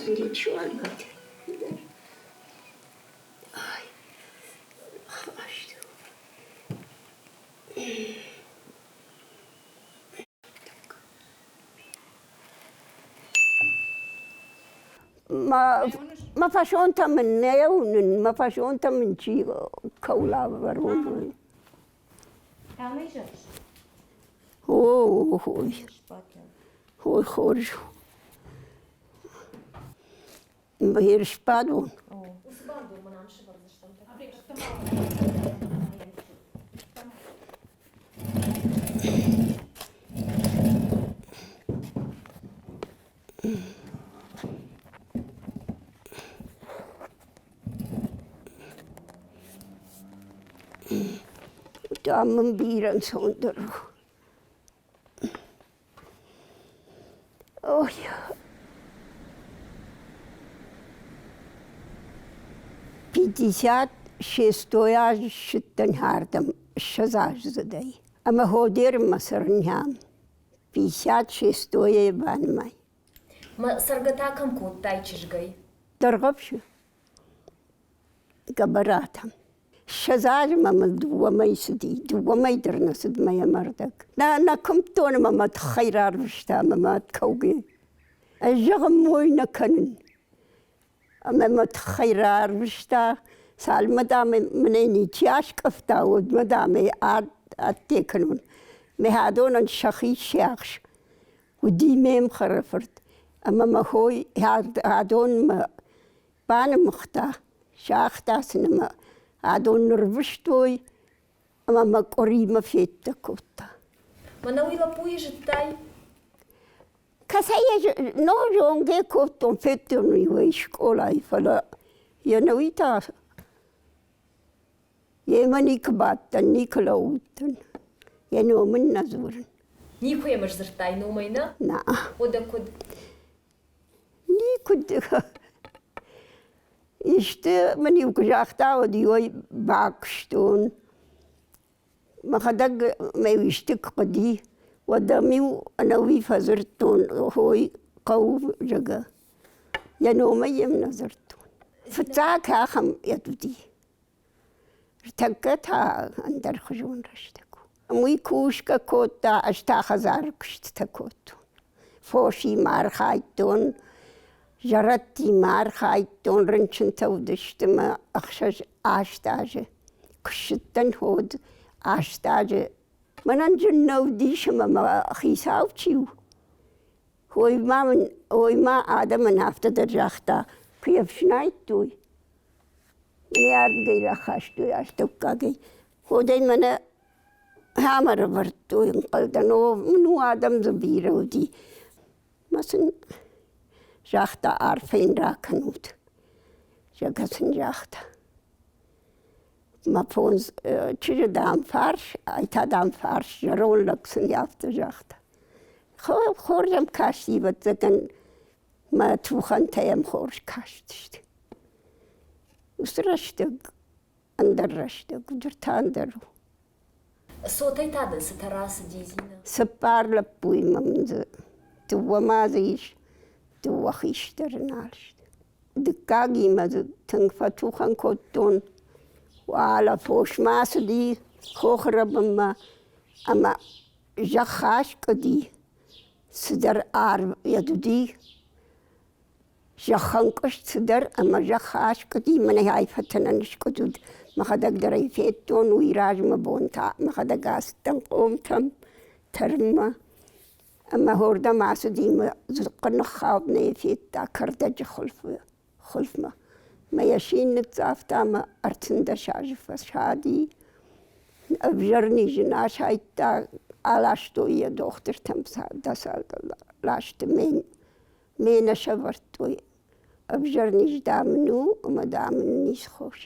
Ничего Мӕ фӕсонтӕ мын нӕ уынын, мӕ фӕсонтӕ мын чи кӕуыл ӕвӕрон, уый. О, ой, ой, хорз у. Ерысбадон. Там мын бирӕ ӕнцондӕр у. Ой. 56-й аз ссыдтӕн ардӕм ссӕдзаздзыдӕй. Ӕмӕ Ходермӕ цӕрынӕм. 56-й банымай. Мӕ цӕргӕ та кӕм кодтай чызгӕй? Дӕргъӕвсы. Гӕбӕратӕм. Ссӕдз азмӕ мыл дыууӕ мӕй цыди, дыууӕ мӕй дӕр нӕ цыд мӕй ӕмӕ ӕрдӕг. Нӕ, нӕ куымдтон ӕмӕ мӕ тыххӕй рарвыста мӕ мад кӕугӕ. Ӕз зӕгъын мой нӕ кӕнын. Ӕмӕ мӕ тыххӕй рарвыста, цалынмӕ, дам, мын ӕй ничи аскъӕфта, уӕдмӕ, дам, ӕй адде кӕнон. Мӕ хӕдонӕн сӕхи сиахс уыди ме мхӕрӕфырт, ӕмӕ мӕ хой адонмӕ банымыгъта, загъта сын ӕмӕ адон нырвыстой ӕмӕ мӕ къуыримӕ федтӕ кодта. Мӕнӕ уый лӕппуйы зыдтай? Кӕцӕй зонгӕ кодтон, федтон уый скъолайы, фӕлӕ йӕ нӕуи та йемӕ никуы бадтӕн, никуы лӕууыдтӕн. Йӕ ном ын нӕ дзурын. Никуы йӕм сдзырдтай номӕй, нӕ? Нӕ. Уӕдӕ куыд? Никуыд. Исты мын-иу куы загъта, уӕд-иу ӕй бакуыстон. Мӕхӕдӕг мӕ исты куы хъуыди, уӕд ӕм-иу ӕнӕуи фӕдзырдтон, хой хъӕуы, зӕгъгӕ. Йӕ номӕй йӕм нӕ дзырдтон. Фыццаг ахӕм йед уыди. Ӕртӕккӕ та ӕндӕрхуызон рӕстӕг у. Уый кусгӕ кодта, ӕз та хӕдзары куыстытӕ кодтон. Фосимӕ архайдтон, зӕрӕдтимӕ архайдтон, рынчынтӕ уыдысты мӕ ӕхсӕз аст азы. Куы ссыдтӕн уӕд аст азы мӕнӕн зын нӕ уыдис ӕмӕ мӕ хицау чи у, Ой ма мын, ой ма адӕмӕн афтӕ дӕр загъта, куы йӕ фснайдтой, мӕнӕ ардыгӕй рахастой астӕуккагӕй, уӕдӕй мӕнӕ ам ӕрӕвӕрдтой, ӕнхъӕлдӕн, о, ну адӕм дзы бирӕ уыди. Мӕ сын загъта, арфӕ йын ракӕнут, зӕгъгӕ сын загъта. Мӕ фондз чызджы, дам, фарс, ай та, дам, фарс, зӕронд лӕг сын афтӕ загъта. Хорз ӕм касти, ӕвӕццӕгӕн, мӕ тухӕнтӕ йӕм хорз кастысты. Уыцы рӕстӕг ӕндӕр рӕстӕг, уыдыр та ӕндӕр у. Цотӕй та дын цытӕ рацыди, Зинӕ? Цыппар лӕппуимӕ мын дзы дыууӕ ма дзы ис, дыууӕ хистӕры нал сты. Дыккагимӕ дзы тынг фӕтухӕн кодтон. Уӕлӕ фосмӕ ацыди хохы рӕбынмӕ ӕмӕ зӕхх аскъуыди, цыдӕр арв йед уыди. Зӕххӕнкъуыст цыдӕр ӕмӕ зӕхх аскъуыди, мӕнӕ ай фӕтӕнӕн скъуыд уыд. Мӕхӕдӕг дӕр ӕй федтон, уый размӕ бон та мӕхӕдӕг ацыдтӕн хъомтӕм тӕрынмӕ. Ӕмӕ уырдӕм ацыди мӕ дзыхъхъы ныххауд, нӕ йӕ федта кӕрдӕджы хуылфы, хуылфмӕ. Мӕ йӕ син ныццавта ӕмӕ 13 азы фӕсади. Ӕвзӕр низ ын асайдта, аластой йӕ дохтыртӕм ласты ме нӕ сӕвӕрдтой. Ӕвзӕр низ, дам, ын у ӕмӕ, дам, ын низ хос.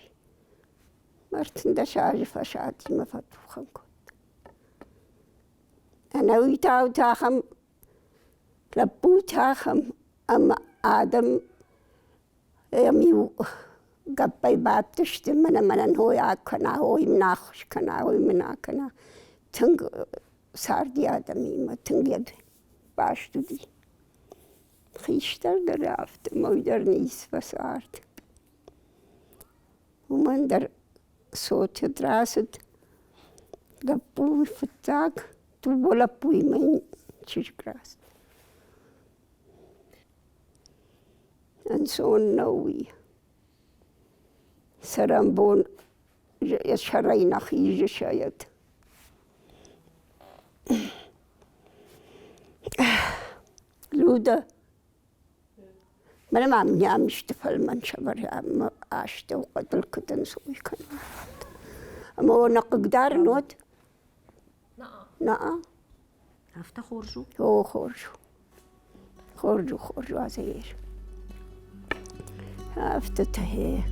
13 азы фӕсади мӕ фӕтухӕн кодта. Ӕнӕуи та уыд ахӕм лӕппутӕ ахӕм ӕмӕ адӕм ӕм-иу гӕппӕй бадтысты, мӕнӕ мӕнӕн хой акӕна, ой мын аххуыс кӕна, ой мын акӕна. Тынг царди адӕмимӕ, тынг йӕ баст уыди. Хистӕр дӕр афтӕ, мой дӕр ницы фӕцард. Уымӕн дӕр цотӕд рацыд лӕппу фыццаг, дыууӕ лӕппуимӕ йын чызг рацыд. Ӕнцон нӕу уый. Цӕрӕнбон йӕ сӕрӕй нӕ хизы сайӕд. Люда, мӕнӕ ма мӕм исты фӕлмӕн сӕвӕрӕм мӕ астӕу хъӕдыл куыд ӕнцой кӕна. Ӕмӕ уӕ нӕ хъыгдарын уӕд? Наа. Афтӕ хорз у? О, хорз у. Хорз у, хорз у, Азаир. Афтӕ та гъе.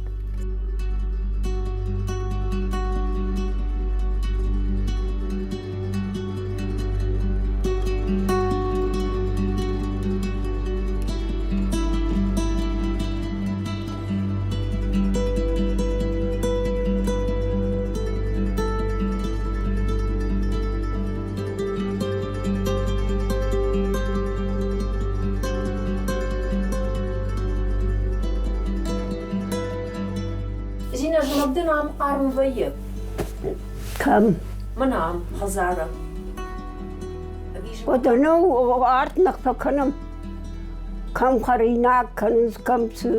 Зинӕ, зымӕг дын ам хъарм вӕййы? Кӕм? Мӕнӕ ам, хӕдзары. Уӕдӕ нӕ арт нӕ фӕкӕнӕм. Кӕм хӕринаг кӕнынц, кӕм цы.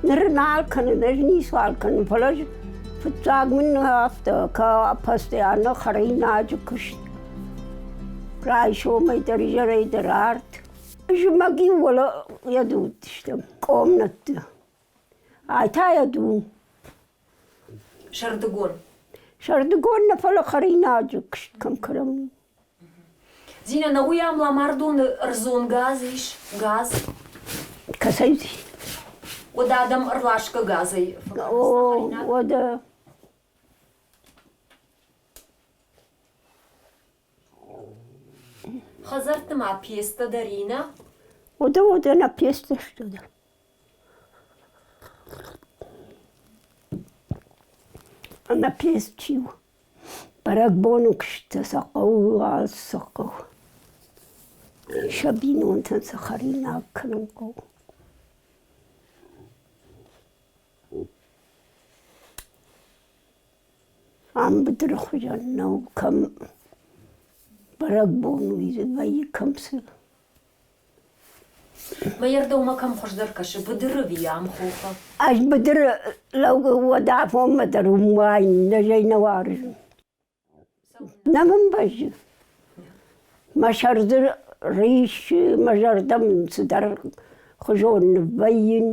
Ныр нал кӕнын, ӕз ницуал кӕнын, фӕлӕ фыццаг мын афтӕ постоянно хӕринаджы куыст. Райсомӕй дӕр, изӕрӕй дӕр арт. Зымӕг-иу уӕлӕ йӕ уыдыстӕм къомнӕтты. Ай та йӕ у. Сӕрдыгон. Сӕрдыгон нӕ, фӕлӕ хӕринаджы куыст кӕм кӕнӕм. Зинӕ, нӕуый ам Ламардоны ӕрдзон газ ис, газ? Кӕцӕй? Уӕдӕ адӕм ӕрласгӕ газӕй О, уӕдӕ. Хӕдзӕртты ма пьестӕ дӕр и, нӕ? Уӕдӕ, уӕдӕ нӕ пьестӕ сты. Ӕнӕ пьес чи у? Бӕрӕгбоны куыстытӕ сӕ хъӕуы, алцы сӕ хъӕуы. Сӕ бинонтӕн сӕ хӕринаг кӕнын хъӕуы. Ам быдыры хуызӕн нӕу, кӕм бӕрӕгбон уый вӕййы, кӕм цы. Мӕ зӕрдӕмӕ кӕм хуыздӕр кӕсы, быдыры ӕви ам хохы? Ӕз быдыры лӕугӕ уӕд афонмӕ дӕр уым уаин, ӕз ӕй нӕ уарзын. Нӕ мын бӕззы. Мӕ сӕр дзы риссы, мӕ зӕрдӕ мын цыдӕр хуызон ныввӕййын.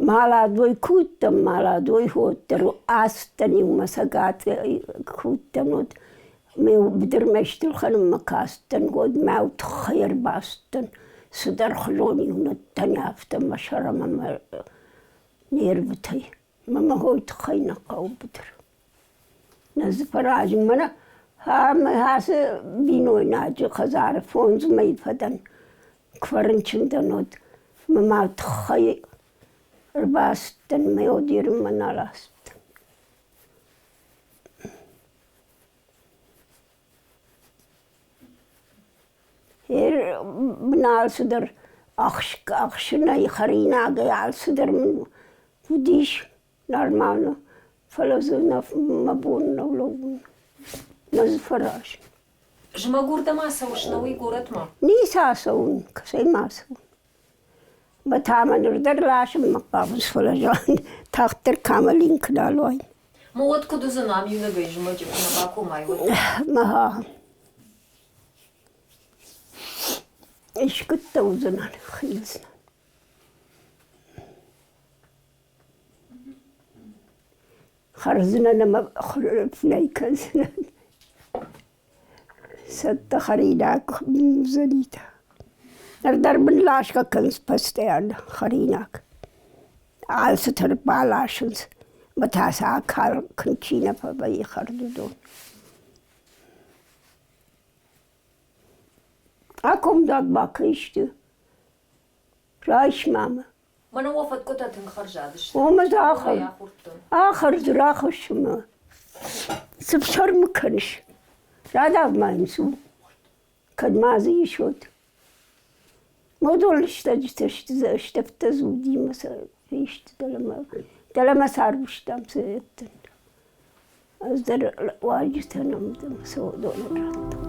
Маладой куыдтӕн, маладой ходдӕр ацыдтӕн-иу мӕ цӕгаты куыдтӕн уӕд ме быдырмӕ стырхӕнынмӕ кастӕн, уӕд мӕ тыххӕй ӕрбацыдтӕн, цыдӕр хуызон-иу ныддӕн афтӕ мӕ сӕр ӕмӕ мӕ нервытӕй. Мӕ мӕ хойы тыххӕй нӕ хъӕуы быдыр. Нӕ дзы фӕразын, мӕнӕ ацы бинойнаджы хӕдзары фондз мӕйы фӕдӕн, куы фӕрынчын дӕн, уӕд мӕ ма тыххӕй ӕрбацыдтӕн, мӕ одерынмӕ нал ацыдтӕн. Мын алцыдӕр ӕхсынӕй, хӕринагӕй алцыдӕр мын уыдис нормально, фӕлӕ дзы мӕ бон нӕу лӕууын, нӕ дзы фӕразын. Зымӕгуырдӕм ацӕуыс нӕуый горӕтмӕ? Ницы ацӕуын, кӕцӕй ма ацӕуын. Мӕ та мӕ ныр дӕр ласынмӕ хъавынц, фӕлӕ тагъддӕр Камалин куы нал уаин. Мӕ уӕд куыд уыдзӕн ам иунӕгӕй зымӕджы, куы нӕ бакомай, уӕд? Мӕ искуыдтӕ уыдзынӕн, хилдзынӕн. Хӕрдзынӕн ӕмӕ фынӕй кӕндзынӕн. Цӕттӕ хӕринаг уыдзӕнитӕ. Ныр дӕр мын ласгӕ кӕнынц постоянно хӕринаг. Алцытӕ баласынц, ӕмӕ та сӕ акалын чи нӕ фӕвӕййы хӕрд, уыдон. Акомдзаг ма кӕй сты, райс ма мӕ. Мӕнӕ уӕ фӕткъуытӕ тынг хӕрзад сты. Омӕ дзы ахӕр, ахӕр дзы рахӕссы мӕ. Цы фсӕрмы кӕныс? Радав ма йын цу, кӕд ма дзы ис, уӕд. Модон лыстӕджытӕ сты, стӕфтӕ дзы уыди мӕ сӕ фесты дӕлӕмӕ. Дӕлӕмӕ сӕ арвыстам сӕ Ӕз дӕр уазджытӕн ӕмӕ сӕ уыдонӕн радтон.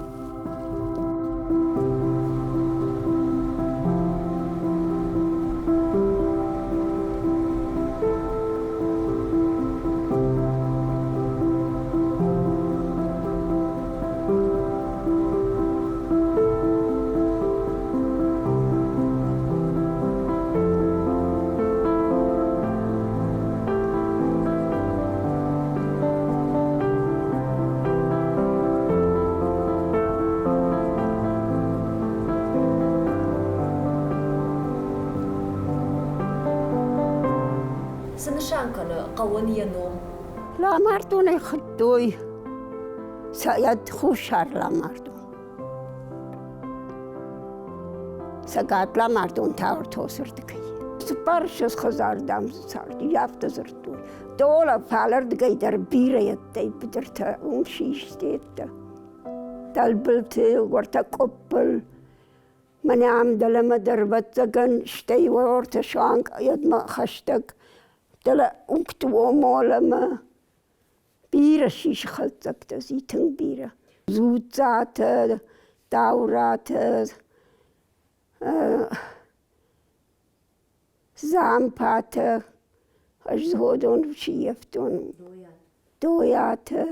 Цы нысан кӕны хъӕуӕн йӕ ном? Ламардон ӕй хуыдтой Хуссар Ламардон. Цӕгат Ламардон Тауыртосырдыгӕй. Цыппарыссӕдз хӕдзар, дам, дзы царди, афтӕ дзырдтой. Дола фалӕрдыгӕй дӕр бирӕ йедтӕй быдыртӕ уым систеттӕ. Дӕлбылты, уӕртӕ къуыппыл, мӕнӕ ам дӕлӕмӕ дӕр, ӕвӕццӕгӕн, стӕй уӕртӕ суанг йедмӕ хӕстӕг, дӕлӕ уынгты уомолӕмӕ Бирӕ сисхӕлддзӕгтӕ си тынг бирӕ. Дзуццатӕ, Дауратӕ, Дзампатӕ, ӕз уыдон сиййӕфтон. Дойатӕ,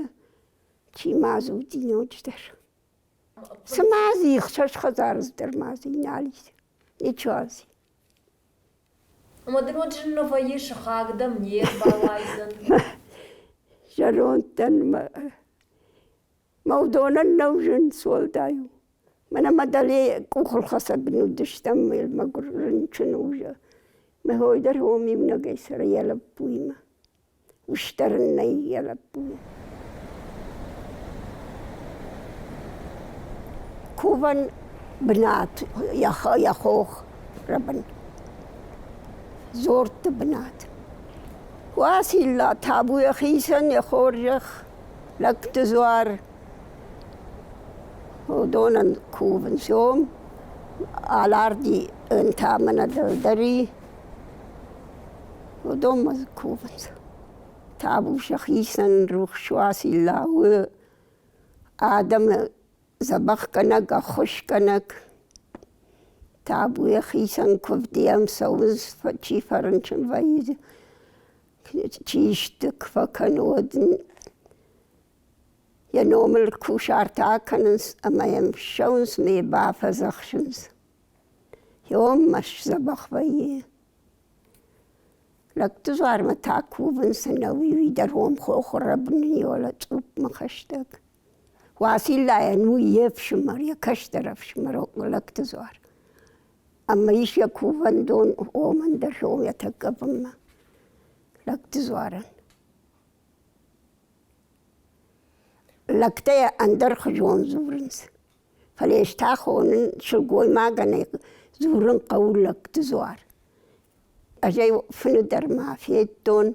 чи ма дзы уыди ноджыдӕр. Цы ма дзы и, хсӕз хӕдзары дӕр ма дзы нал ис. Ничуал зи. Ӕмӕ дын уӕд зын нӕ вӕййы, сыхаг дӕм не рбауайдзӕн? Зӕронд дӕн мӕ мӕ уыдонӕн нӕу зын суӕлдай у. Мӕнӕ мӕ дӕле къухылхӕцӕг уыдыстӕм, мӕгуыр рынчын у Мӕ хой дӕр уым иунӕгӕй цӕры йӕ лӕппуимӕ. Ус дӕр ын нӕй йӕ лӕппуйӕн. Кувӕн бынат йӕ хох рӕбын. Дзордты бынат. Уацилла табу йӕхицӕн йӕ хорзӕх, лӕгты дзуар. Уыдонӕн кувынц уым. Аларди та мӕнӕ дӕлдӕр и. Уыдонмӕ дзы кувынц. Табу сӕхицӕн рухс Уацилла у адӕмы дзӕбӕхгӕнӕг, ӕххуысгӕнӕг. Табу йӕхицӕн куывд йӕм цӕуынц, чи фӕрынчын вӕййы, чи исты куы фӕкӕны, уӕд ын йӕ номыл кусарт акӕнынц ӕмӕ йӕм ссӕуынц ӕмӕ йӕ бафӕдзӕхсынц. Йоммӕ сдзӕбӕх вӕййы. Лӕгты дзуармӕ та кувынц ӕнӕуи уый дӕр уым хохы рӕбын йола цъупмӕ хӕстӕг. Уациллайӕн уый йе фсымӕр, йӕ кӕстӕр ӕфсымӕр Лӕгты дзуар. Ӕмӕ ис йӕ кувӕндон уомӕн дӕр йӕ тӕккӕ бынмӕ Лӕгты дзуарӕн. Лӕгтӕ йӕ ӕндӕрхуызон дзурынц. Фӕлӕ ӕз та хонын сылгоймагӕн ӕй дзурын хъӕуы лӕгты дзуар. Ӕз ӕй фыны дӕр ма федтон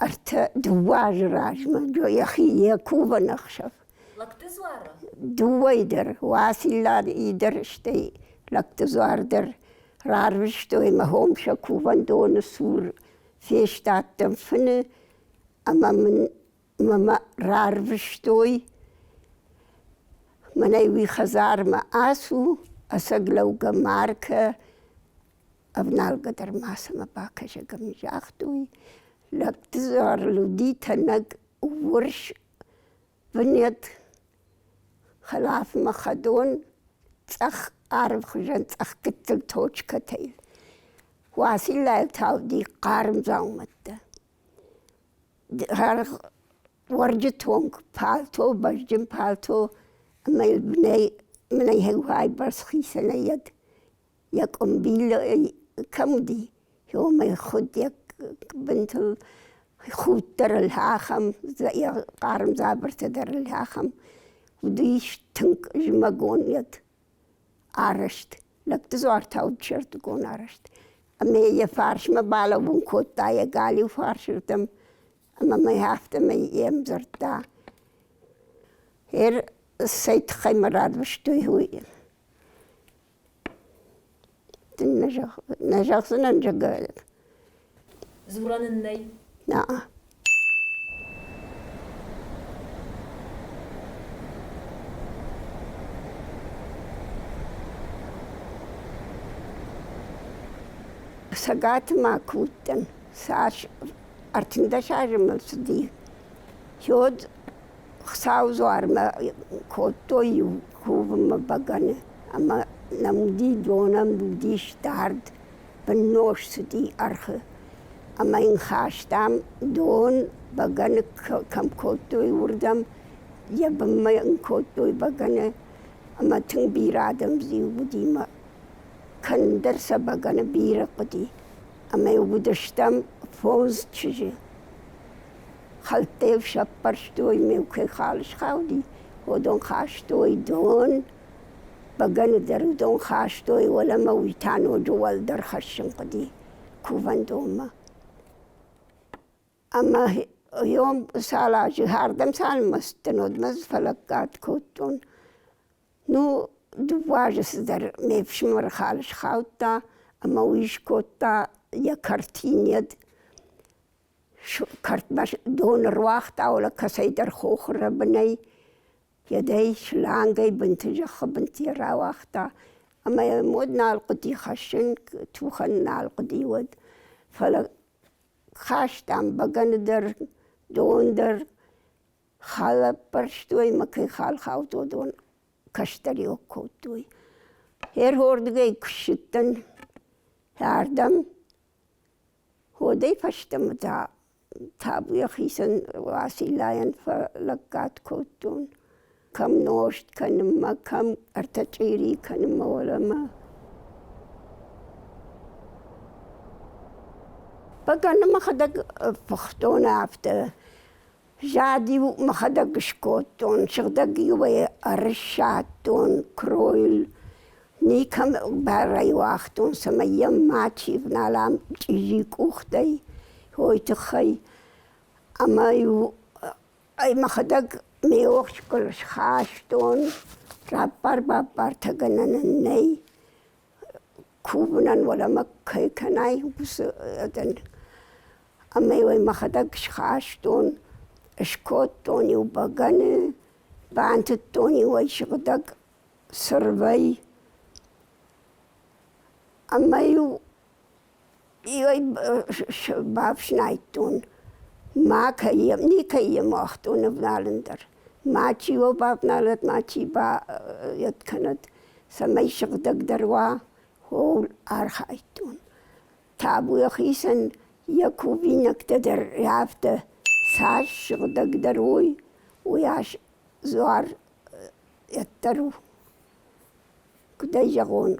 ӕртӕ дыууӕ азы размӕ йӕхи йӕ кувӕн ӕхсӕв. Лӕгты дзуары? Дыууӕйы дӕр, Уацилла дӕр, стӕй лӕгты дзуар дӕр рарвыстой мӕ хом сӕ кувӕндоны цур фестадтӕн фыны ӕмӕ мын мӕ рарвыстой, мӕнӕй уый хӕдзармӕ ацу, ӕцӕг лӕугӕ маркӕ, ӕвналгӕ дӕр мацӕмӕ бакӕсӕг ӕм загътой. Лӕгты дзуарыл уыди тӕнӕг урс бынет, хӕлафмӕ хӕдон, цъӕх арв хуызӕн цъӕх гыццыл точкӕтӕй. Уациллайыл та уыди хъарм дзаумӕттӕ. Уӕрджыты онг палто, бӕзджын палто ӕмӕ йыл бынӕй мынӕй уайбӕрц хицӕнӕй йӕд йӕ къуымбил кӕм уыди, уымӕй хуыд йӕ бынтыл худ дӕр ыл ахӕм, йӕ хъарм дзабыртӕ дӕр ыл ахӕм. Уыдис тынг зымӕгон йӕд арӕзт. Лӕгты дзуар та уыд сӕрдыгон арӕзт. Ӕмӕ йӕ фарсмӕ балӕууын кодта йӕ галиу фарсырдӕм ӕмӕ мӕ афтӕмӕй йӕм дзырдта: Гъер Цӕй тыххӕй мӕ рарвыстой, уый дын нӕ зӕгъдзынӕн, зӕгъгӕ. Дзурӕн ын нӕй? Нӕ. Цӕгаты ма куы уыдтӕн, цас 13 азы мыл цыди, уӕд Хуыцауы дзуармӕ кодтой иу кувынмӕ бӕгӕны ӕмӕ нӕм уыди донӕн уыдис дард, быннос цыди ӕрхы. Ӕмӕ йын хастам дон, бӕгӕны кӕм кодтой, уырдӕм, йӕ бынмӕ йын кодтой бӕгӕны ӕмӕ тынг бирӕ адӕм дзы уыди мӕ кӕндӕр сӕ бӕгӕны бирӕ хъуыди. Ӕмӕ уыдыстӕм фондз чызджы. Хӕлттӕ сӕппӕрстой, ме кӕй хал схауди, уыдон хастой дон, бӕгӕны дӕр уыдон хастой, уӕлӕмӕ уый та ноджы уӕлдӕр хӕссын хъуыди кувӕндонмӕ. Ӕмӕ йом цал азы ардӕм цалынмӕ цыдтӕн, уӕдмӕ дзы фӕлӕггад кодтон. Ну, дыууӕ азы цыдӕр ме фсымӕры хал схаудта ӕмӕ уый скодта йӕ картинӕд. Кӕртмӕ дон ӕруагъта, уӕлӕ кӕцӕйдӕр хохы рӕбынӕй, йӕдӕй шлангӕй бынты зӕххы бынты йӕ рауагъта. Ӕмӕ йӕм уӕд нал хъуыди хӕссын, тухӕн нал хъуыди уӕд. Фӕлӕ хастам бӕгӕны дӕр, дон дӕр, халӕппӕрстой ӕмӕ кӕй хал хауд, уыдон кӕстӕриуӕг кодтой. Ӕрхордыгӕй куы ссыдтӕн ардӕм, уӕдӕй фӕстӕмӕ та табу йӕхицӕн Уациллайӕн фӕлӕггад кодтон. Кӕм нозт кӕнынмӕ, кӕм ӕртӕ чъири кӕнынмӕ уӕлӕмӕ. Бӕгӕны мӕхӕдӕг фыхтон афтӕ. Зад-иу мӕхӕдӕг скодтон, сыгъдӕг-иу ӕй ӕрыссадтон куыройыл. Никӕм барӕй уагътон, цӕмӕй йӕм мачи внала чъизи къухтӕй, уой тыххӕй. Ӕмӕ-иу ӕй мӕхӕдӕг ме уӕхскыл схастон, раппар-баппартӕгӕнӕн ын нӕй. Кувынӕн уӕлӕмӕ кӕй кӕнай, уыцы адӕн. Ӕмӕ-иу ӕй мӕхӕдӕг схастон, скодтон-иу бӕгӕны, бантыдтон-иу ӕй сыгъдӕг цырвӕй. Ӕмӕ-иу ӕй бафснайдтон. Макӕй йӕм, никӕй йӕм уагътон ӕвналын дӕр. Мачи уӕ бавналӕд, мачи ба кӕнӕд, цӕмӕй сыгъдӕгдӕр уа, ууыл архайдтон. Табу йӕхицӕн йӕ кувинӕгтӕ дӕр афтӕ цас сыгъдӕгдӕр уой, уыйас дзуар ӕддӕр у. Куыдӕй зӕгъон,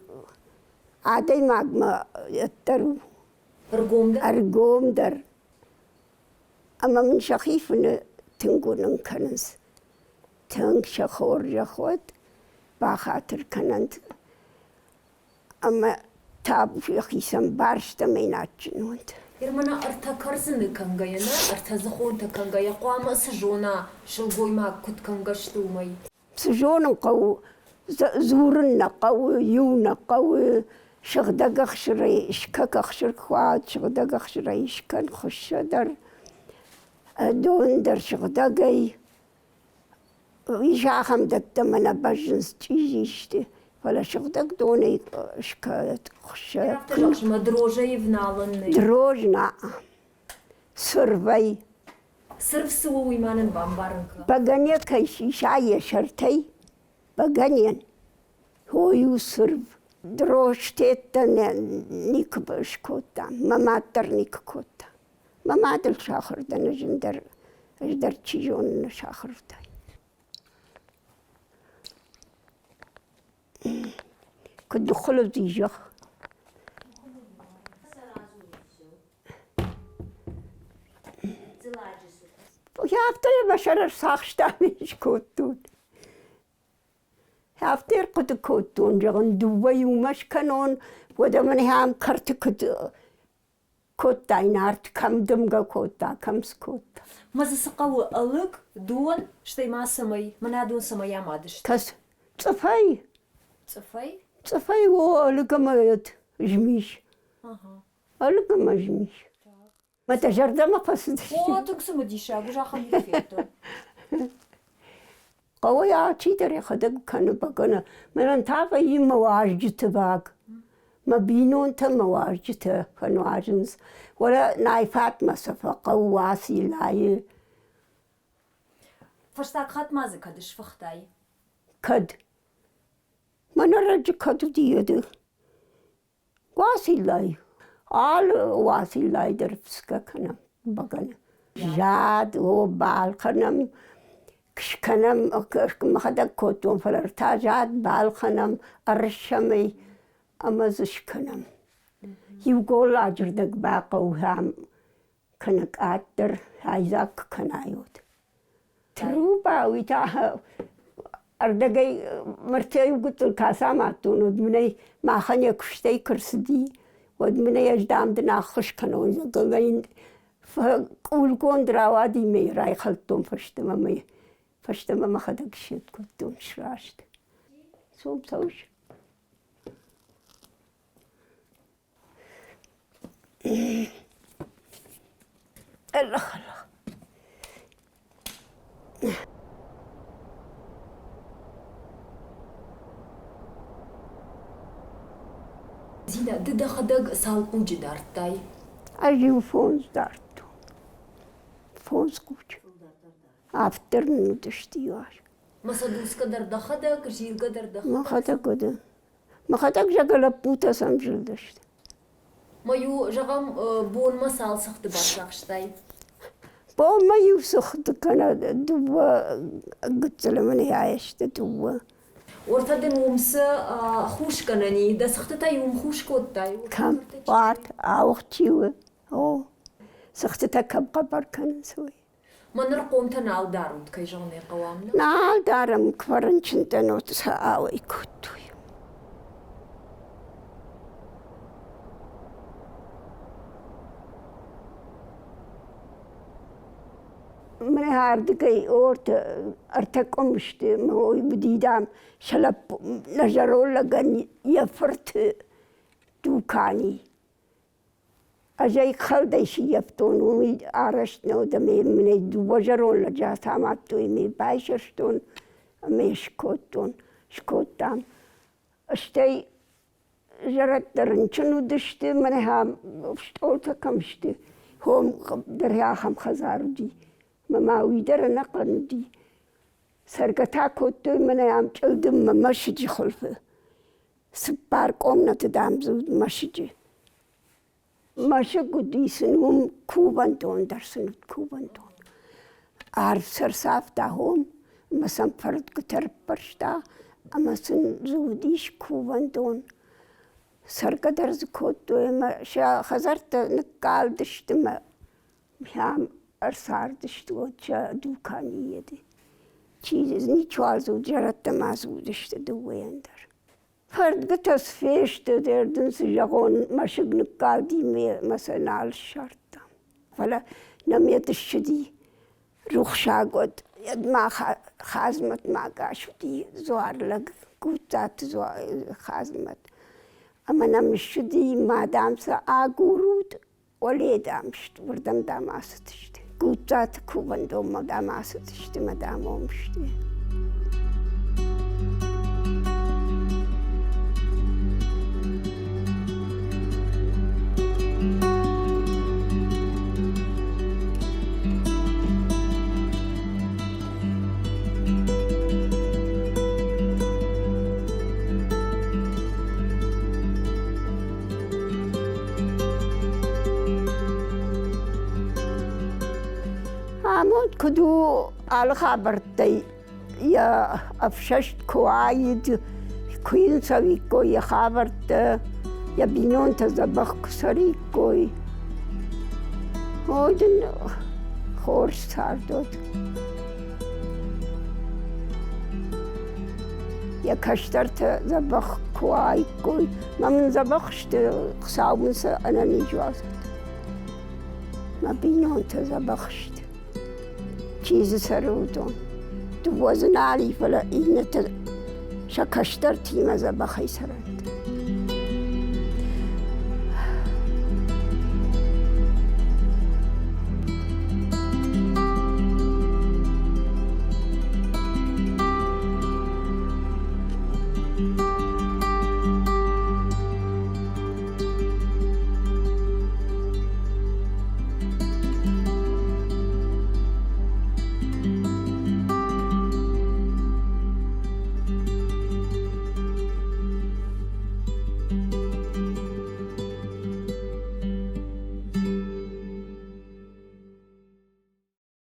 адӕймагмӕ ӕддӕр у. Ӕргомдӕр? Ӕргомдӕр. Ӕмӕ мын сӕхи фыны тынг уынын кӕнынц. Тынг сӕ хорзӕх уӕд, бахатыр кӕнӕнт. Ӕмӕ табу йӕхицӕн барст ӕмӕ йын адджын уӕнт. Ермана ӕртӕ кӕрдзыны кӕнгӕйӕ нӕ, ӕртӕ дзыхонтӕ кӕнгӕйӕ хъуамӕ цы зона, сылгоймаг куыд кӕнгӕ сты, уымӕй? Цы зонын хъӕуы, дзурын нӕ хъӕуы, иу нӕ хъӕуы, сыгъдӕг ӕхсырӕй скӕк ӕхсыр куы уа, сыгъдӕг ӕхсырӕй скӕн хуыссӕ дӕр, дон дӕр сыгъдӕгӕй. Ис ахӕм дӕттӕ мӕ нӕ бӕззынц, чъизи сты, фӕлӕ сыгъдӕг донӕй скӕнӕд хуыссӕ. Афтӕ зӕгъыс, дрожӕй вналын нӕй? Дрожь нӕ, цырвӕй. Цырв цы у, уый ма нын бамбарын кӕн. Бӕгӕны кӕй сиса йӕ сӕртӕй, бӕгӕныйӕн хой у цырв. Дрожтеттӕ никуы скодта, мӕ мад дӕр никуы кодта. Мӕ мадыл сахуыр дӕн ӕз ӕндӕр, ӕз дӕр чи зоны сахуыр уыдаин. Куыд ныххуылыдз зӕхх. Афтӕ мӕ сӕр ӕрцахста ӕмӕ скодтон. Афтӕ ӕрхъуыды кодтон, зӕгъын, дыууӕ иумӕ скӕнон, уӕдӕ мын ахӕм кӕрты куыд Кодтай нарт, кӕм дымгӕ кодта, кӕм скодта. Ма дзы цы хъӕуы ӕлыг, дон, стӕй ма цӕмӕй, мӕнӕ дон цӕмӕй амад сты? Кӕс, цъыфӕй. Цъыфӕй? Цъыфӕй о, ӕлыг ӕмӕ змис. Ӕлыг ӕмӕ змис. Мӕ дӕ зӕрдӕмӕ фӕцыдысты? О, тынг цымыдисаг, уыз ахӕм никуы федтон. Хъӕуӕй алчидӕр йӕхӕдӕг кӕны бӕгӕны. Мӕнӕн та вӕййы мӕ уазджыты ваг. Мӕ бинонтӕ мӕ уазджытӕ фӕнуазынц. Уӕлӕ найфатмӕ сӕ фӕхъӕуы Уациллайы. Фӕстаг хатт ма дзы кӕд сфыхтай? Кӕд? Мӕнӕ раджы кӕд уыди ӕды? Уациллай. Алы Уациллай дӕр фысгӕ кӕнӕм бӕгӕны. Зад, о, балхӕнӕм, скӕнӕм, мӕхӕдӕг кодтон, фӕлӕ ӕртӕ зад балхӕнӕм, ӕрыссӕм ӕй ӕмӕ дзы скӕнӕм. Иу голладжы рдӕг бахъӕуы ам кӕнӕ къаддӕр айдзаг куы кӕнай, уӕд. Труба, уый та ӕрдӕгӕй мӕрдтӕй гуыцъыл кӕцы амадтон, уӕд мын ӕй махӕн йӕ куыстӕй куы рцыди, уӕд мын ӕй ӕз дам дын ӕххуыс кӕнон, зӕгъгӕ, йын къулгонд рауади мӕ райхӕлдтон фӕстӕмӕ мӕ фӕстӕмӕ мӕхӕдӕг ссед кодтон, сраст. Цом, цӕуыс? Ӕллӕх, ӕллӕх. Зинӕ, ды дӕхӕдӕг цал хъуджы дардтай? Ӕз иу фондз дардтон. Фондз хъуджы. Афтӕ нын уыдысты иу аз. Мӕ сӕ дуцгӕ дӕр дӕхӕдӕг, зилгӕ дӕр дӕхӕдӕг? Мӕхӕдӕг уыдон. Мӕхӕдӕг зӕгъгӕ лӕппутӕ сӕм зылдысты. Ма-иу, зӕгъӕм, бонмӕ цал цыхты бацахстай? Бонмӕ иу цыхты кӕнӕ дыууӕ гыццылы мын сты дыууӕ. Уӕртӕ дын уым цы хусгӕнӕн и, дӕ цыхтытӕ-иу уым хус кодтай? Кӕм уарт, ауыгъд чи у, о, цыхтытӕ кӕм хъӕбӕр кӕнынц, уый. Мӕ ныр хъомтӕ нал дарут, кӕй зӕгъын ӕй хъӕуы, ам нӕ? Нал дарӕм, куы фӕрынчынтӕн, уӕд сӕ ауӕй кодтой. Мӕ ардыгӕй ортӕ ӕртӕ къуым сты, мӕ уыди, дам, сӕ лӕппу, нӕ зӕронд лӕгӕн йӕ фырты дукани. Ӕз ӕй хӕлдӕй сиййӕфтон, уый арӕзт нӕ уыд ӕмӕ мын ӕй дыууӕ зӕронд лӕджы ацамадтой ӕмӕ байсӕрстон ӕмӕ скодтон, скодтам. Стӕй зӕрӕдтӕ рынчын уыдысты, мӕнӕ ахӕм стъолтӕ кӕм сты, хом дӕр ахӕм хӕдзар уыди. Мӕ ма уый дӕр ӕнӕхъӕн уыди. Цӕргӕ та кодтой мӕнӕ ам чъылдыммӕ мӕсыджы хуылфы. Цыппар къомнӕты, дам, дзы уыд мӕсыджы. Мӕсыг уыди сын уым кувӕндон дӕр сын уыд кувӕндон. Арв сӕ ӕрцавта хом ӕмӕ сӕм фӕрдгуытӕ ӕрыппӕрста ӕмӕ сын дзы уыдис кувӕндон. Цӕргӕ дӕр дзы кодтой ӕмӕ сӕ хӕдзӕрттӕ ныккалдысты мӕ ам ӕрцардысты уӕд сӕ дуканийы. Чи ничуал дзы уыд, зӕрӕдтӕ ма дзы уыдысты дыууӕйӕн дӕр. Фӕрдгуытӕ сфесты, дӕр дын цы зӕгъон, мӕсыг ныккалди мӕ сӕ нал ссардтам. Фӕлӕ нӕм йед ссыди рухсаг уӕд, ма Хазмӕт ма гас уыди дзуарлӕг, Гуццаты Хазмӕт. Ӕмӕ нӕм ссыди, ма дам сӕ агурут, Уӕле, дам, уырдӕм, дам, ацыдысты. Гуццаты кувӕндонмӕ, дам, ацыдысты мӕ, дам, уым сты. Амонд куыд у алы хабӕрттӕй йӕ ӕфсӕст куы уаид, куы йын цӕуиккой йӕ хабӕрттӕ, йӕ бинонтӕ дзӕбӕх куы цӕриккой. Ой дын хорз цард уыд. Йӕ кӕстӕртӕ дзӕбӕх куы уаиккой, мӕ мын дзӕбӕх сты, Хуыцау мын сӕ ӕнӕниз уадзӕд. Мӕ бинонтӕ дзӕбӕх сты. Чи дзы цӕры, уыдон. Дыууӕ дзы нал и, фӕлӕ иннӕтӕ сӕ кӕстӕртимӕ дзӕбӕхӕй цӕрынц.